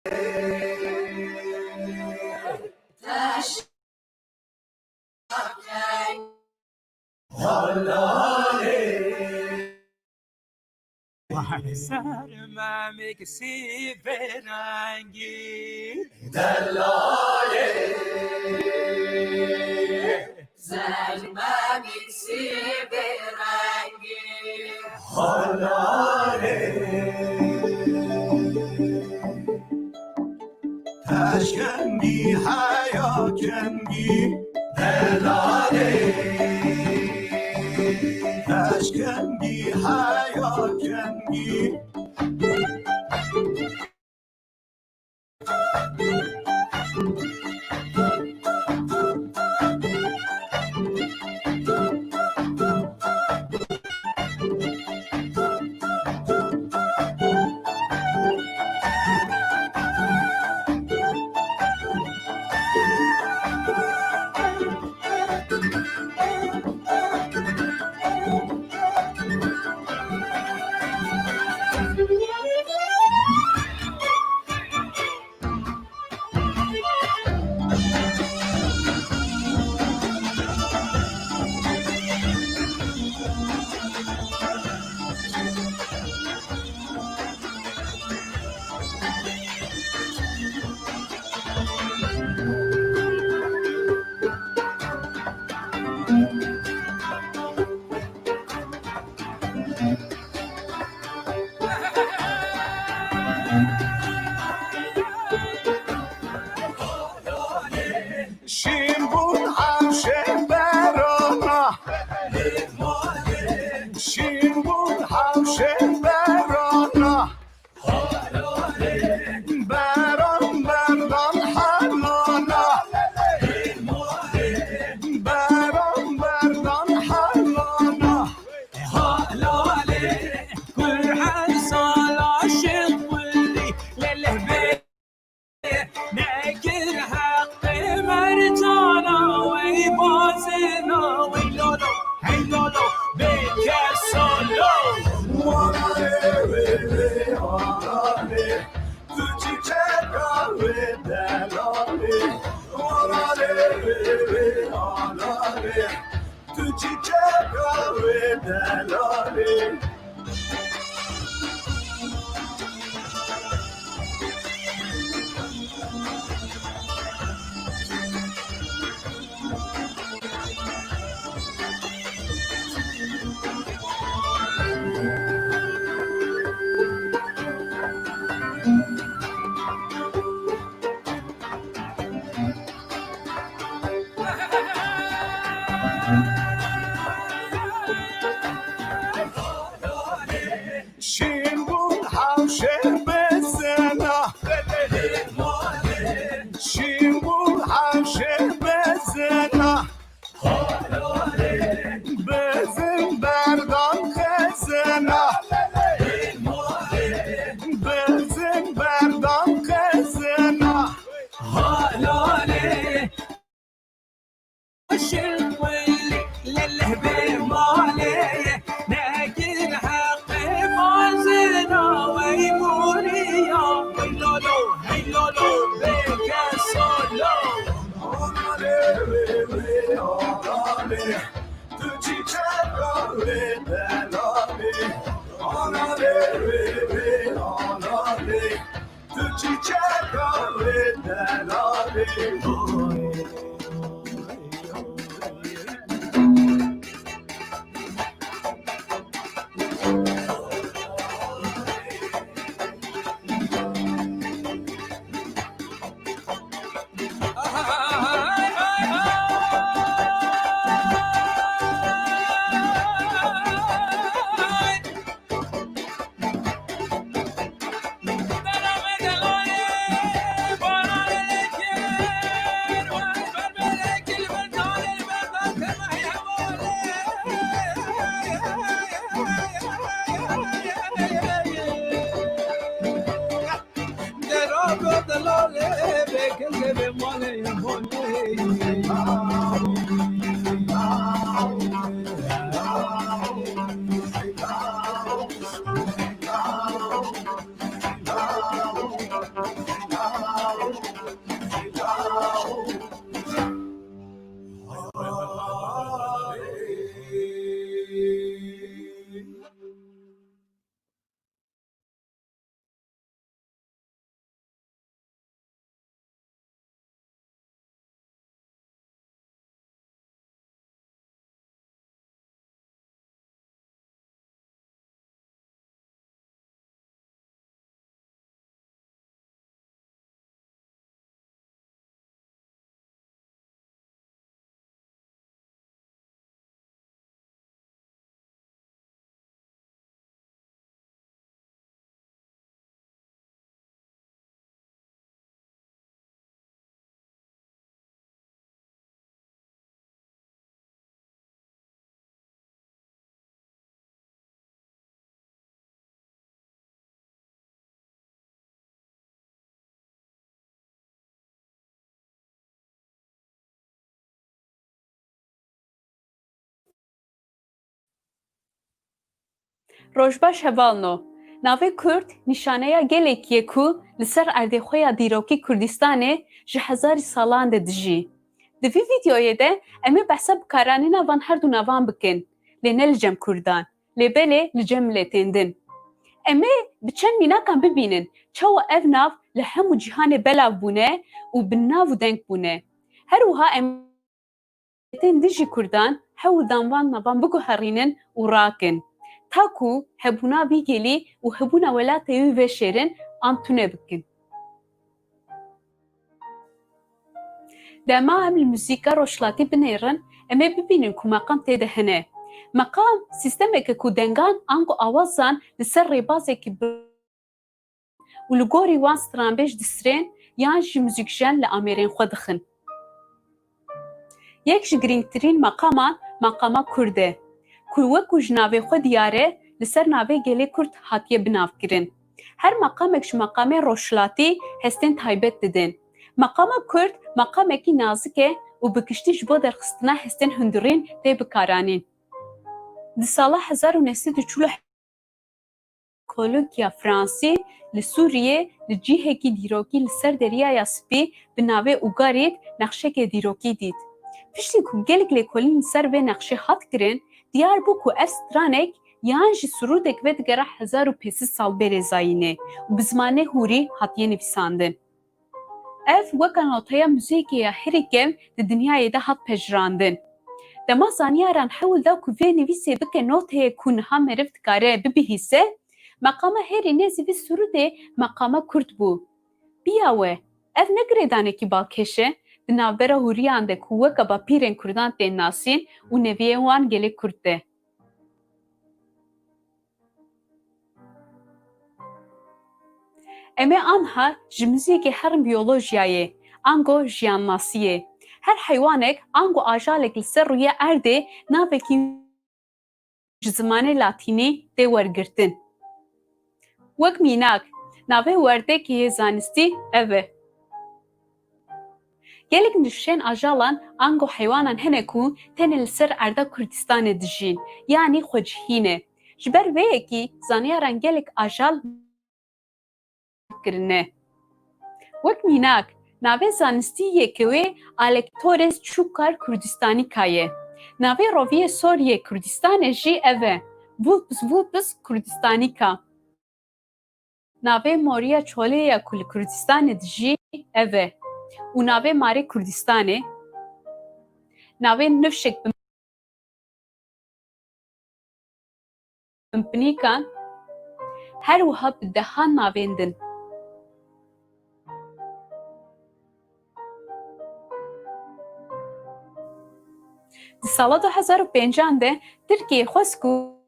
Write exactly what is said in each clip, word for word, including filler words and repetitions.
Ser memik sîvê rengî. Delalê. Ser memik sîvê rengî. Halalê. Teşkengî heya kengî delalê. Teşkengî heya kengî. Şîn bûn hewşê berana. Şîn bûn hewşê berana. Beran berdan helana. Beran berdan helana. Halalê. Kurhan sala şiqulî leleh be. Nekir heqê mercana wey bazina wey lolo hey lolo bê kesalo. Warare wê wê arare, tu çiçeka wê delalê. Warare wê wê arare, tu çiçeka wê delalê. Şîn bûn hewşê bizina. Şîn bûn hewşê bizina. Bizin berdan xezina. Bizin berdan xezina. Halalê. Şilwilî leleh bê malê, nekir heqê mazina wey mûriya, wey lolo, hey lolo, bê kesalo. Ona lê wê wê ona lê, tu çiçeka wê delalê. Ona lê wê wê ona lê, tu çiçeka wê delalê. Rojbaş hevalno. Navê Kurd nîşaneya gelekî ye ku li ser erdê xwe ya dîrokî Kurdistanê ji hezarî salan de dijî. Di vî vîdeoyê de em ê behsa bikaranîna van her du navan bikin, lê ne li cem Kurdan, lê belê li cem miletên din. Em ê bi çend mînakan bibînin çawa ev nav li hemû cîhanê belav bûne û bi nav û deng bûne. Her wiha em tên dijî Kurdan hewl dan van navan biguherînin û rakin, ta ku hebûna vî gelî û hebûna welatê wî veşêrin an tune bikin. Dema em li muzîka rojhilatî binêrin, em ê bibînin ku meqam tê de hene. Meqam, sîstemeke ku dengan ango awazan li ser rêbazekî bi û li gorî wan stranbêj distirên yan jî muzîkjen li amêrên xwe dixin. Yek ji girîngtirîn meqaman meqama Kurd e, ku wek ku ji navê xwe diyar e, li ser navê gelê Kurd hatiye binavkirin. Her meqamek ji meqamên rojhilatî hestên taybet didin. Meqama Kurd meqamekî nazik e û bi giştî ji bo derxistina hestên hundirîn tê bikaranîn. Di sala hezar û neh sed û çil û heft Kolonkiya Fransî li Sûriyê li cihekî dîrokî li ser Deryaya Spî bi navê Ugarit nexşeke dîrokî dît. Piştî ku gelek lêkolîn li ser vê nexşê hat kirin, diyar bû ku ev stranek yan jî sirûdek vedigere hezar û pênc sed sal berê zayînê û bi zimanê hûrî hatiye nivîsandin. Ev weka noteya muzîkê ya herî kevn di dinyayê de hat pejirandin. Dema zanyaran hewl da ku vê nivîsê bike noteyê ku niha meriv dikare bibihîse, meqama herî nêzî vî sirûdê meqama Kurd bû. Biya we, ev ne girêdanekî balkêş e di navbera hûriyan de ku weka bapîrên Kurdan tên nasîn û neviyên wan gelê Kurd de. Em ê anha ji muzîkê herin biyolojiyayê, ango jiyannasiyê. Her heywanek ango ajalek li ser rûyê erdê navekî ji zimanê latînî tê wergirtin. Wek mînak, navê werdekê yê zanistî ev e. Gelek nifşên ajalan ango heywanan hene ku tenê li ser erda Kurdistanê dijîn, yanî xwecihî ne. Ji ber vê yekî zanyaran gelek ajal kirine. Wek mînak, navê zanistî yê kewê Alectores çukar kurdistanica ye. Navê roviyê sor yê Kurdistanê jî ev e, Vulpes vulpes kurdistanica. Navê moriya çolê ya ku li Kurdistanê dijî ev e û navê marê Kurdistanê, navê nifşek bi pinpinikan, her wiha bi dehan navên din. Di sala du hezar û pêncan de Tirkiyê xwest ku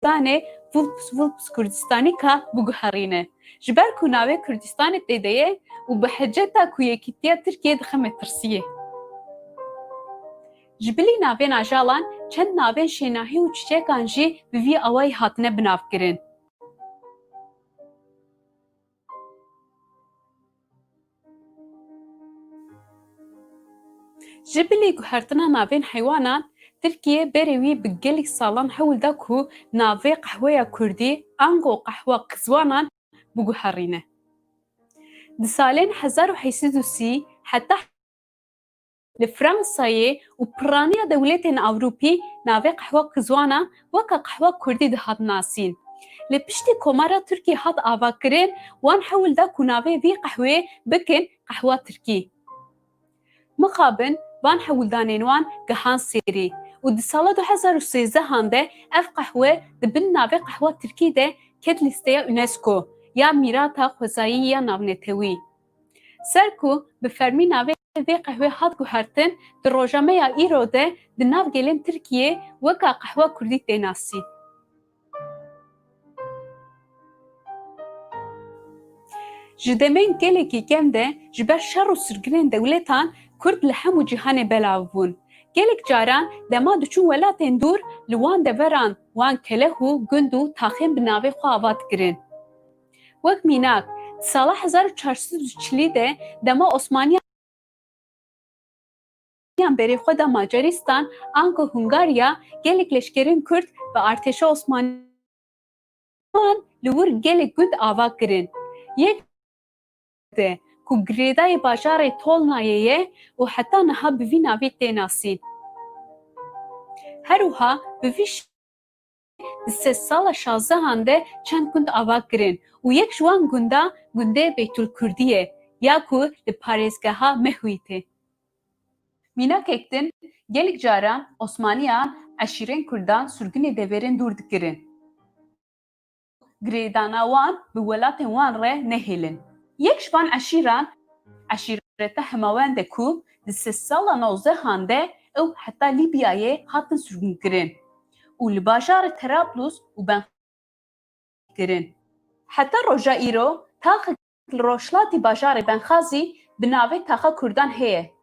Kurdistanê Vulpes vulpes kurdistanica biguherîne. Ji ber ku navê Kurdistanê tê de ye û bi heceta ku yekîtiya Tirkiyê dixe metirsiyê. Ji bilî navên ajalan çend navên şênahî û çiçekan jî bi vî awayî hatine binavkirin. Ji bilî guhertina navên heywanan, Tirkiye berê wî bi gelek salan hewl da ku navê qehweya kurdî ango qehwa qizwanan biguherîne. Di salên hezar û heşt sed û sî heta li Fransayê û piraniya dewletên Ewropî navê qehwa qizwana weka qehwa kurdî dihat nasîn. Lê piştî Komara Tirkî hat avakirin, wan hewl da ku navê vî qehwê bikin qehwa tirkî. Mixabin van hewldanên wan gihan serî û di sala du hezar û sêzdehan de ev qehwe di bin navê qehwa tirkî de ket lîsteya UNESCO ya mîrata xwezayî ya navnetewî. Ser ku bi fermî navê vê qehwê hat guhertin, di rojameya îro de di nav gelên Tirkiyê weka qehwa kurdî tê nasîn. Ji demên gelekî kevn de ji ber şer û sirgirên dewletan Kurd li hemû cîhanê belav bûn. Gelek caran dema diçûn welatên dûr, li wan deveran wan keleh û gund û taxên bi navê xwe ava dikirin. Wek mînak, di sala hezar û çar sed û çilî de dema Osmaniyan berê xwe da Macaristan ango Hungarya, gelek leşkerên Kurd bi artêşa Osmaniyan wan li wir gelek gund ava kirin. Yek te ku girêdayê bajarê Tolnayê ye û heta niha bi vî navê tê nasîn. Her wiha bi vî şêweyê di sedsala şazdehan de çend gund ava kirin û yek ji wan gunda gundê Beytulkurdî ye ya ku li parêzgeha Mehwî tê. Mînakek din, gelek caran Osmaniyan eşîrên Kurdan sirgûnê deverên dûr dikirin. Girêdana wan bi welatên wan re nehêlin. Yek ji van eşîran, eşîreta Hemawende ku di sedsala nozdehan de ew heta Lîbyayê hatin sirgûnkirin û li bajarê Terablus û Benxazî kirin. Heta roja îro taxek li rojhilatî bajarê Benxazî bi navê taxa Kurdan heye.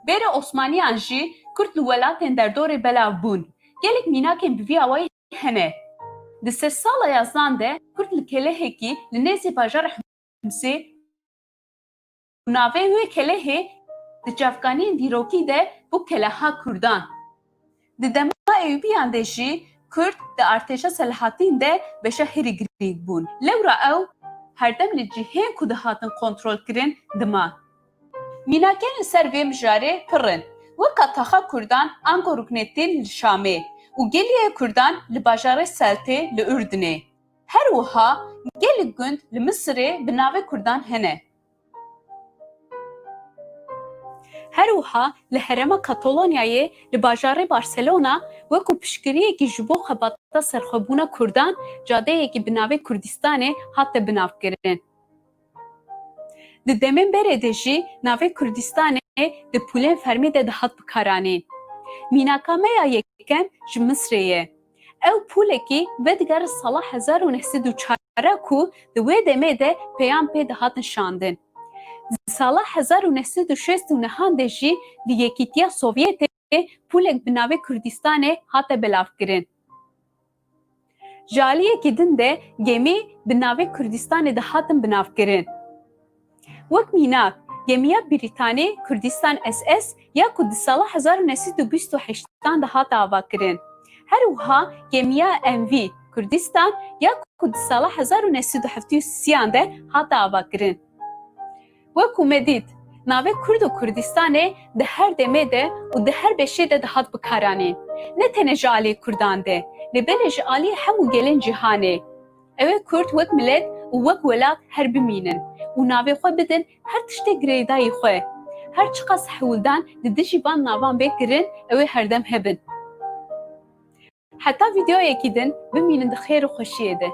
Bêrê Osmaniyan jî Kurd li welatên derdorê belav bûn. Gelek mînakên bi vî awayî hene. Di sedsala yazdan de Kurd li kelehekî li nêzî bajarê Himsê û navê wê kelehê di çavkaniyên dîrokî de bû keleha Kurdan. Di dema Eyûbiyan de jî Kurd di artêşa Selahattîn de beşa herî girîng bûn. Lewra ew herdem li cihên ku dihatin kontrolkirin diman. Mînakên li ser vê mijarê pir in. Weka taxa Kurdan ango ruknetên li Şamê û geliyê Kurdan li bajarê Seltê li Urdinê. Her wiha gelek gund li Misirê bi navê Kurdan hene. Her wiha li herêma Katalonyayê li bajarê Barcelona wekû piştgiriyekî ji bo xebata serxwebûna Kurdan cadeyekî bi navê Kurdistanê hate binavkirin. Di demên berê de jî navê Kurdistanê di pûlên fermî de dihat bikaranîn. Mînaka me ya yekem ji Misrê ye. Ew pûlekî vedigere sala hezar û neh sed û çar ku di wê demê de peyan pê dihatin şandin. Di sala hezar û neh sed û şêst û nehan de jî li Yekîtiya Sovyetê pûlek bi navê Kurdistanê hate belavkirin. Ji aliyekî din de gemî bi navê Kurdistanê dihatin binavkirin. Wek mînak, gemiya Brîtanî Kurdistan S S ya ku di sala hezar û neh sed û bîst û heştan de hate avakirin. Her wiha gemiya M V Kurdistan ya ku di sala hezar û neh sed û heftê û sêyan de hate avakirin. Wekû me dît, navê Kurd û Kurdistanê di her demê de û di her beşê de dihat bikaranîn. Ne tenê ji alî Kurdan de, lê belê ji alî hemû gelên cîhanê. Ew ê Kurd wek milet û wek welat her bimînin û navê xwe bidin her tiştê girêdayî xwe. Her çiqas hewldan li dijî van navan bê kirin, ew ê herdem hebin. Heta vîdeoyekî din bimînin di xêr û xweşiyê de.